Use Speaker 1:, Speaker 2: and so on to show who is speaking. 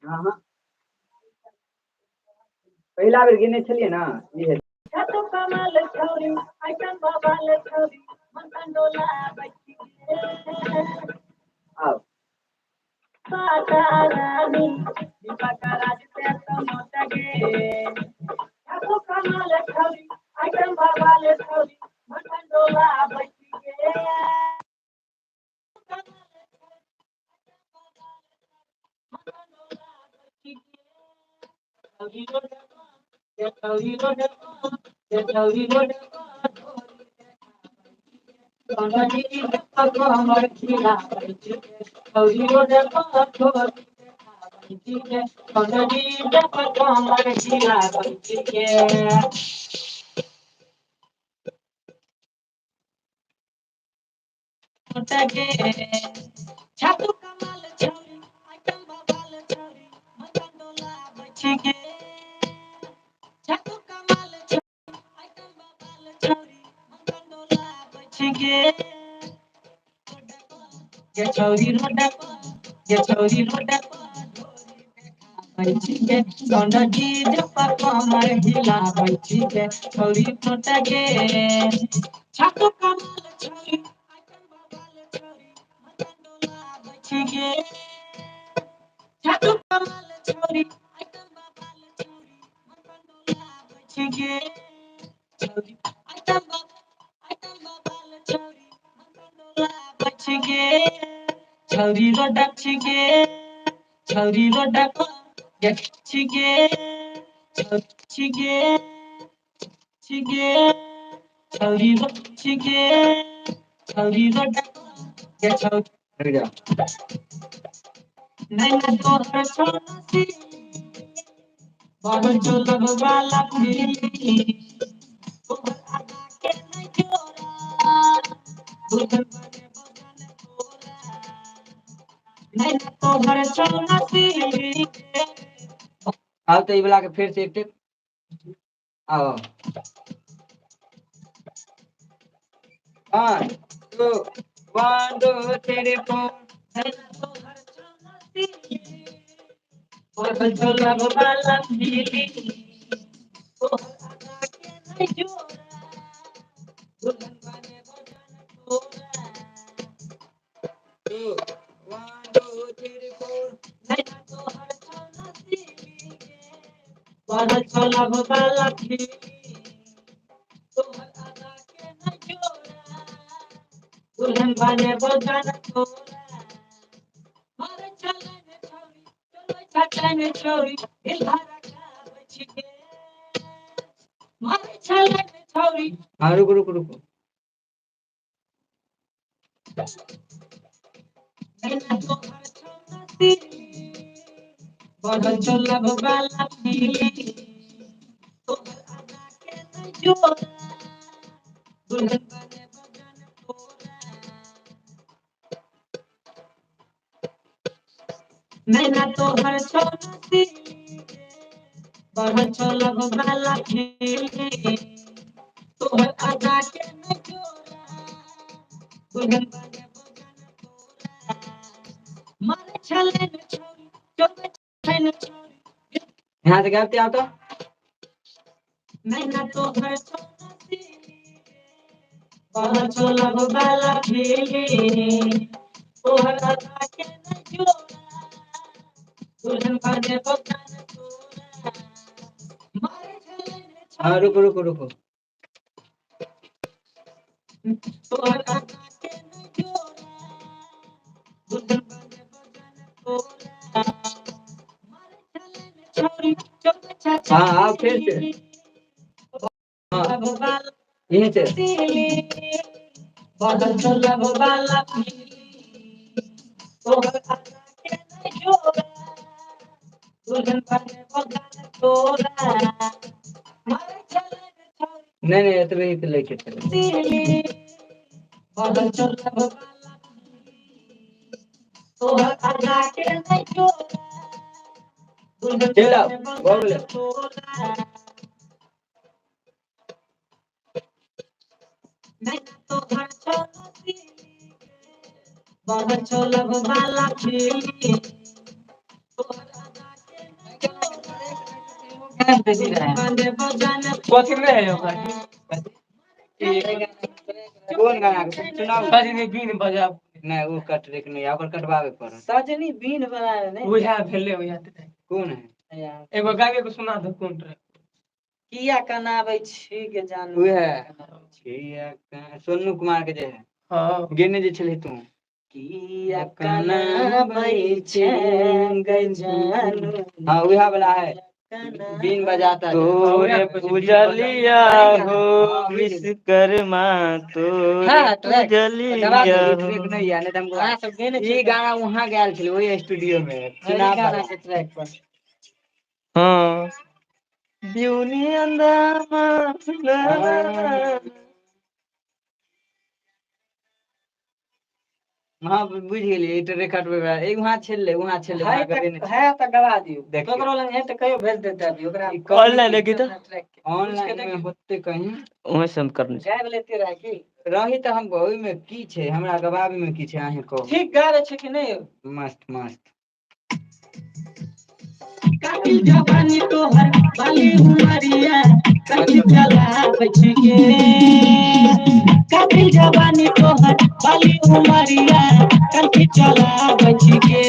Speaker 1: हाँ, पहिला बेर गेने छलियै ने ई। आउ। रुकि जाउ। आउ तऽ ई वला के फेर से एक टेक। आउ। 1 2 1 2 3 4। 2 1 2 3 4। हाँ, रुको रुको रुको। यहाँ से गाबते आउ तऽ। हाँ, रुको रुको रुको। हाँ, आउ फेर से। हाँ, यहीं से। नहीं नहीं, एतबे ही लैके छलै। चलि आउ, भऽ गेलै। बड़ छोलब वाला फिल्म।
Speaker 2: कथी नहि है ओकर?
Speaker 3: कोन गाना के सुनाउ?
Speaker 2: सजनी बीन बजाब।
Speaker 3: नहि, ओ कटरेक नहि, ओकर कटवाबे पड़त।
Speaker 1: सजनी बीन बना नहि।
Speaker 2: उएह भेलै, उएह।
Speaker 3: कोन है?
Speaker 2: एगो गाबे के सुना दो, कोन रहे?
Speaker 1: किया कनाबै छी गे जानू।
Speaker 3: उएह छिया सोनू कुमार के जे है। गेने जे छलही तू।
Speaker 1: किया कनाबै छै गे जानू।
Speaker 3: हाँ, उएह वाला है, बीन बजाता है।
Speaker 4: तोरे पूजलिया हो विश्वकर्मा, तोरे
Speaker 1: हाँ, ट्रैक।
Speaker 4: पूजलिया
Speaker 3: गवा दो,
Speaker 4: हो।
Speaker 3: ट्रैक नहीं है, नहीं तो हमको
Speaker 1: अहाँ सब गेने
Speaker 3: ई
Speaker 1: छियै?
Speaker 3: गाना वहाँ गायल छलै ओहि स्टूडियो में,
Speaker 1: एहि
Speaker 3: चुनाव
Speaker 1: गाना
Speaker 3: वाला।
Speaker 1: के ट्रैक पर।
Speaker 4: हाँ, ब्यूनी अंदामा।
Speaker 3: हाँ, बुझि गेलियै, ई ट्रैक कटबै वला ई वहाँ छलै, वहाँ छलै,
Speaker 1: है
Speaker 3: वहाँ
Speaker 1: तऽ
Speaker 3: गबेने
Speaker 1: है तऽ गवा दियौ।
Speaker 3: देखियौ।
Speaker 1: ककरो लग है तऽ कहियो भेज देतै अभी ओकरा।
Speaker 3: ई
Speaker 4: ऑनलाइन देखी तऽ।
Speaker 1: ट्रैक के।
Speaker 3: ऑनलाइन में होते कहीं।
Speaker 4: वहीं से हम करने छी।
Speaker 1: गाबि लेते रहै की?
Speaker 3: रही तऽ हम, ओहिमे की छै, हमरा गवाबे में की छै, अहीं कहू।
Speaker 1: ठीक गाबै छै कि नहि यौ?
Speaker 3: मस्त मस्त।
Speaker 1: कातिल जवानी तोहर बाली उमरिया कथी चलाबै छी गे, कातिल जवानी तोहर बाली उमरिया कथी चलाबै छी गे।